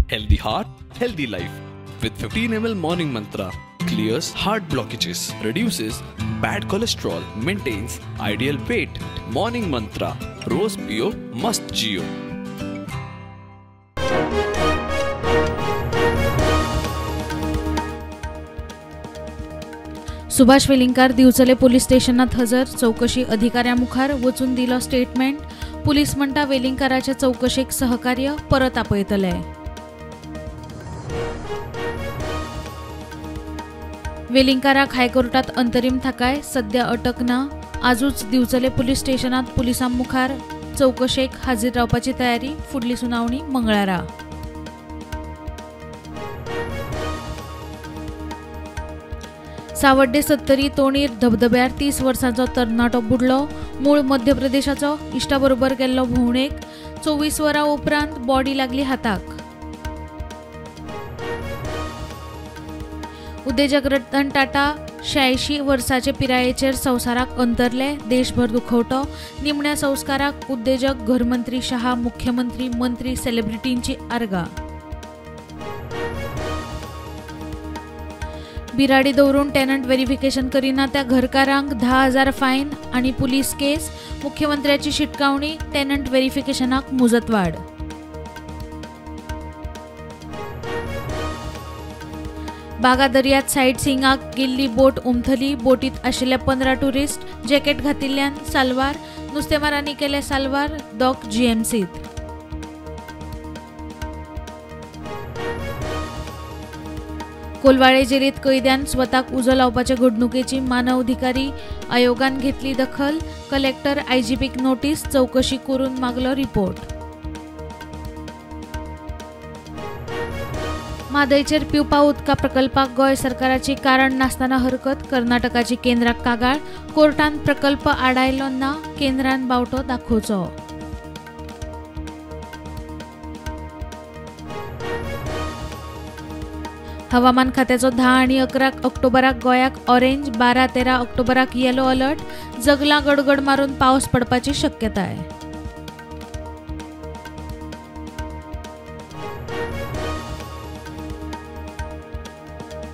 Healthy heart, healthy life. With 15 ml Morning Mantra, clears heart blockages, reduces bad cholesterol, maintains ideal weight. Morning Mantra, Rose Pio, Must Jio. Subhash Welingkar Divchale police स्टेशनात हजर, चौकशी अधिकाऱ्यामुखार वचून दिलो statement. Police म्हणटा वेलिंगकाराच्या चौकशेक सहकार्य परत आपयतले. वेलिंगकाराक हायकोर्टात अंतरीम थाकाय, सध्या अटक ना. आजूच दिवचले पुलीस स्टेशनात पुलिसां मुखार चौकशेक हाजीर रावपाची तयारी. फुडली सुनावणी मंगळारा. सावड्डे सत्तरी तोणीर धबधब्यार 30 वर्सांचो तरणाटो बुडलो. मूळ मध्य प्रदेशाचो, इश्टा बरोबर गेल्लो भोंवडेक. 24 वरां उपरांत बॉडी लागली हाताक. उद्देजक रतन टाटा 86 वर्साचे पिरायेचेर संवसाराक अंतरले. देशभर दुखवटो. निमण्या संस्काराक उद्देजक, घरमंत्री शहा, मुख्यमंत्री, मंत्री, सेलिब्रिटींची आर्गां. बिराडी दवरून टेनंट व्हेरिफिकेशन करिना त्या घरकारांक 10,000 फायन आनी पुलीस केस. मुख्यमंत्र्याची शिटकावणी, टेनंट व्हेरिफिकेशनाक मुजतवाड. बागा दर्यात सायट सिंगाक गेल्ली बोट उमथली. बोटीत आशिल्ले 15 टुरिस्ट जॅकेट घातिल्ल्यान साल्वार. नुस्तेमारांनी केले साल्वार. दोग जीएमसीत. कोलवाळे जेलीत कैद्यान स्वताक उजो लावपाचे घडणुकेची मानवाधिकारी आयोगान घेतली दखल. कलेक्टर आयजीपीक नोटीस, चौकशी करून मागलो रिपोर्ट. म्हादयचेर पिवपा उदका प्रकल्पाक गोंय सरकाराची कारण नासतना हरकत. कर्नाटकाची केंद्राक कागाळ. कोर्टान प्रकल्प आडायलो ना, केंद्रान बावटो दाखोवचो. हवामान खात्याचो 10 आनी 11 ऑक्टोबराक गोंयाक ऑरेंज, 12-13 ऑक्टोबराक येलो अलर्ट. जगलां गडगड मारून पावस पडपाची शक्यताय.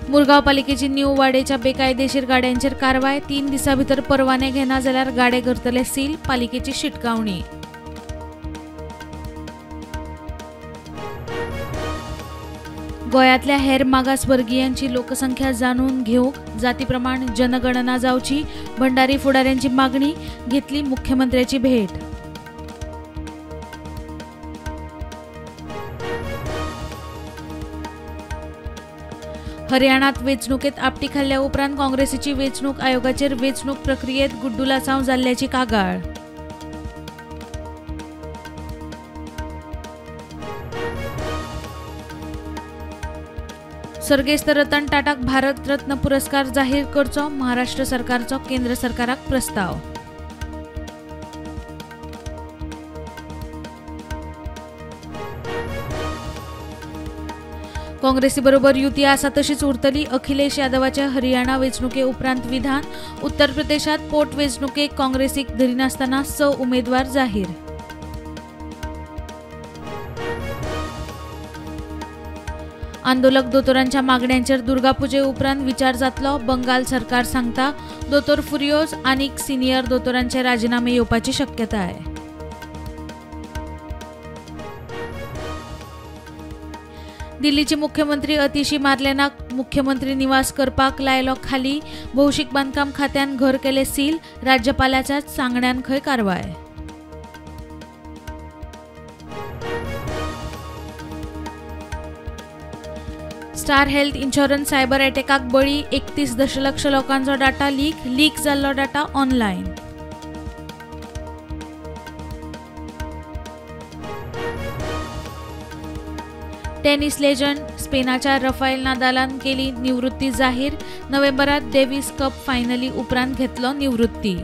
मुरगांव पालिकेची न्यू वाडेच्या बेकायदेशीर गाड्यांचेर कारवाय. 3 दिसां भितर परवाने घेना जाल्यार गाडे करतले सील. पालिकेची शिटकावणी. गोंयांतल्या हेर मागासवर्गीयांची लोकसंख्या जाणून घेवंक जातीप्रमाण जनगणना जावची, भंडारी फुडाऱ्यांची मागणी. घेतली मुख्यमंत्र्याची भेट. हरियाणात वेंचणुकेत आपटी खाल्ल्या उपरांत काँग्रेसीची वेंचणूक आयोगाचेर वेंचणूक प्रक्रियेत गुड्डुलासांव जाल्ल्याची कागाळ. सर्गेस्त रतन टाटाक भारत रत्न पुरस्कार जाहीर करचो, महाराष्ट्र सरकारचो केंद्र सरकाराक प्रस्ताव. काँग्रेसी बरोबर युती आसा तशीच उरतली, अखिलेश यादवाच्या हरियाणा वेंचणुके उपरांत विधान. उत्तर प्रदेशात पोट वेंचणुकेक काँग्रेसीक धरिनासतना 6 उमेदवार जाहीर. आंदोलक दोतोरांच्या मागण्यांचेर दुर्गापुजे उपरांत विचार जातलो, बंगाल सरकार सांगता. दोतोर फुरियोज आनीक सिनियर दोतोरांचे राजीनामे येवपाची शक्यताय. दिल्लीचे मुख्यमंत्री अतिशी मार्लेनाक मुख्यमंत्री निवास करपाक लायलो खाली. भौशीक बांदकाम खात्यान घर केले सील. राज्यपालाच्याच सांगण्यान खंय कारवाय. स्टार हेल्थ इन्शुरन्स सायबर अटॅकाक बळी. 31 दशलक्ष लोकांचो डाटा लीक. लीक जाल्लो data online. Tennis legend स्पेनाच्या Rafale नादालान केली निवृत्ती जाहीर. नोव्हेंबरात डेव्हिस कप फायनली उपरांत घेतलो निवृत्ती.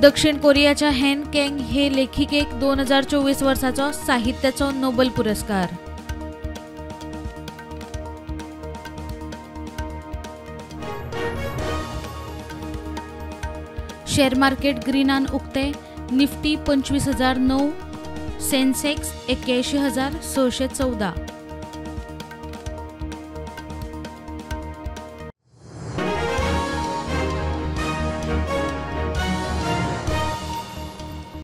दक्षिण कोरियाच्या हॅन कँग हे लेखिकेक 2024 वर्साचो साहित्याचो नोबेल पुरस्कार. शेअर मार्केट ग्रीनान उक्ते. निफ्टी 25,009, सेन्सेक्स 81,614.